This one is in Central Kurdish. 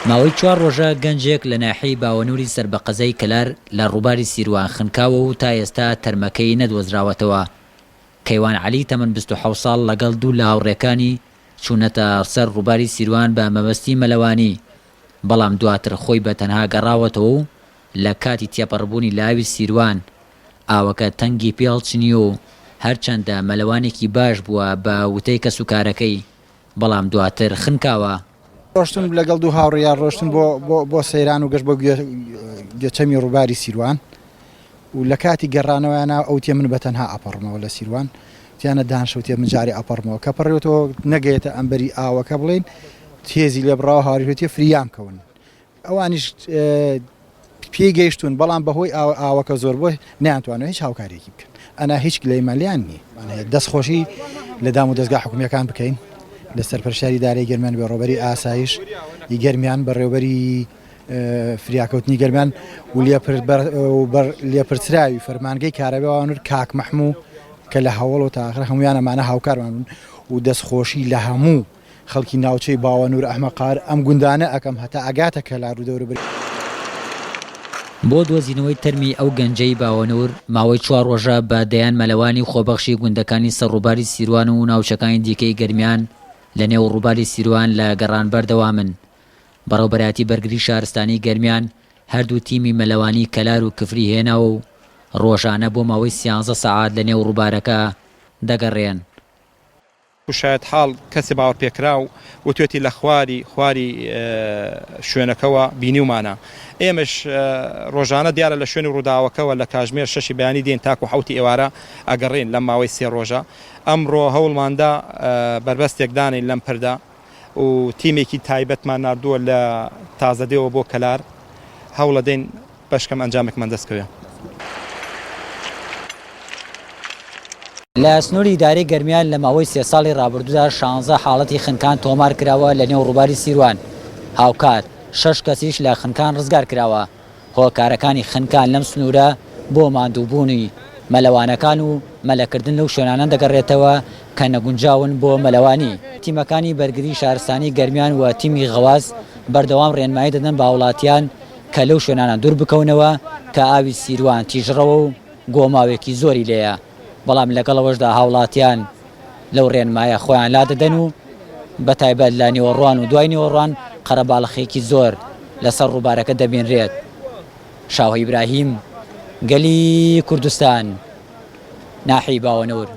ماوەی چوار ڕۆژە گەنجێک لە ناحیەی باوەنوری سەر بە قەزای کەلار لە ڕووباری سیروان خنکاوە و تا ئێستا تەرمەکەی نەدۆزراوەتەوە. کەیوان عەلی تەمەن 27 ساڵ لەگەڵ دوو لە هاوڕێکانی چوونەتە سەر ڕووباری سیروان بە مەبەستی مەلەوانی، بەڵام دواتر خۆی بە تەنها گەڕاوەتەوە و لە کاتی تێپەڕبوونی لە ئاوی سیروان ئاوەکە تەنگی پێ هەڵچنیوە و هەرچەندە مەلەوانێکی باش بووە بە وتەی کەسوکارەکەی، بەڵام دواتر خنکاوە. ڕۆشتن لەگەڵ دوو هاوڕێیان ڕۆشتن بۆ بۆ سەیران و گەشت بۆ گوێچەمی ڕووباری سیروان و لە کاتی گەڕانەوەیانە ئەوتێ من بە تەنها ئەپەڕمەوە لە سیروان تیانە دانشەوتێ من جارێ ئەپەڕمەوە کە پەڕێتەوە نەگەیەتە ئەمبەری ئاوەکە بڵێن تێزی لێبڕاوە هاوریێتی فریام کەون ئەوانیش پێی گەیشتوون، بەڵام بەهۆی ئاوەکە زۆر بووە نەیانتوانیوە هیچ هاوکارییەکی بکەن، ئەنا هیچ گلەییمان لێیان نییە. دەستخۆشی لە دام و دەزگا حکومییەکان بکەین لە سەرپەرشتیاری ئیدارەی گەرمیان، بەڕێوەبەری ئاسایش ی گەرمیان، بەڕێوەبەری فریاکەوتنی گەرمیان و لێپرسراوی فەرمانگەی کارەبای وانور کاک مەحموو کە لە هەوەڵەوە تا ئاخر هەموویان ئەمانە هاوکارمان بوون و دەستخۆشی لە هەموو خەڵکی ناوچەی باوەنور ئەحمە قار ئەم گوندانە ئەکەم هەتا ئەگاتە کەلار و دەوروبەری. بۆ دۆزینەوەی تەرمی ئەو گەنجەی باوەنور، ماوەی چوار ڕۆژە بە دەیان مەلەوانی خۆبەخشی گوندەکانی سەر ڕووباری سیروان و ناوچەکانی دیکەی گەرمیان لە نێو ڕووباری سیروان لە گەڕان بەردەوامن. بەڕێوبەرایەتی بەرگری شارستانی گەرمیان هەردوو تیمی مەلەوانی کەلار و کفری هێناوە و ڕۆژانە بۆ ماوەی سیانزە سەعات لە نێو ڕووبارەکە دەگەڕێن. شایەتحاڵ کەسی باوەڕپێکراو وتوێتی لە خواری خواری شوێنەکەوە بینیومانە. ئێمەش ڕۆژانە دیارە لە شوێنی ڕووداوەکەوە لە کاژمێر شەشی بەیانی دێین تاکو حەوتی ئێوارە ئەگەڕێین لەم ماوەی سێ ڕۆژە. ئەمڕۆ هەوڵماندا بەربەستێک دانێین لەم پردە و تیمێکی تایبەتمان ناردووە لە تازەدێوە بۆ کەلار. هەوڵەدەین بەشکەم ئەنجامێکمان دەست کەوێ. لە سنووری ئیدارەی گەرمیان لە ماوەی سێ ساڵی رابردوودا شانزە حاڵەتی خنکان تۆمار کراوە لە نێو رووباری سیروان، هاوکات شەش کەسیش لە خنکان رزگار کراوە. هۆکارەکانی خنکان لەم سنوورە بۆ ماندووبوونی مەلەوانەکان و مەلەکردن لەو شوێنانە دەگەڕێتەوە کە نەگونجاون بۆ مەلەوانی. تیمەکانی بەرگری شارستانی گەرمیان و تیمی غەواس بەردەوام رێنمایی دەدەن بە هاوڵاتیان کە لەو شوێنانە دوور بکەونەوە کە ئاوی سیروان تیژڕەوە و گۆماوێکی زۆری لێیە، بەڵام لەگەڵ ئەوەشدا هاوڵاتیان لەو رێنمایە خۆیان لادەدەن و بەتایبەت لە نیوەڕوان و دوای نیوەڕوان قەرەباڵخییەکی زۆر لەسەر رووبارەکە دەبینرێت. شاهۆ ئیبراهیم، گەلی کوردستان، ناحیەی باوەنور.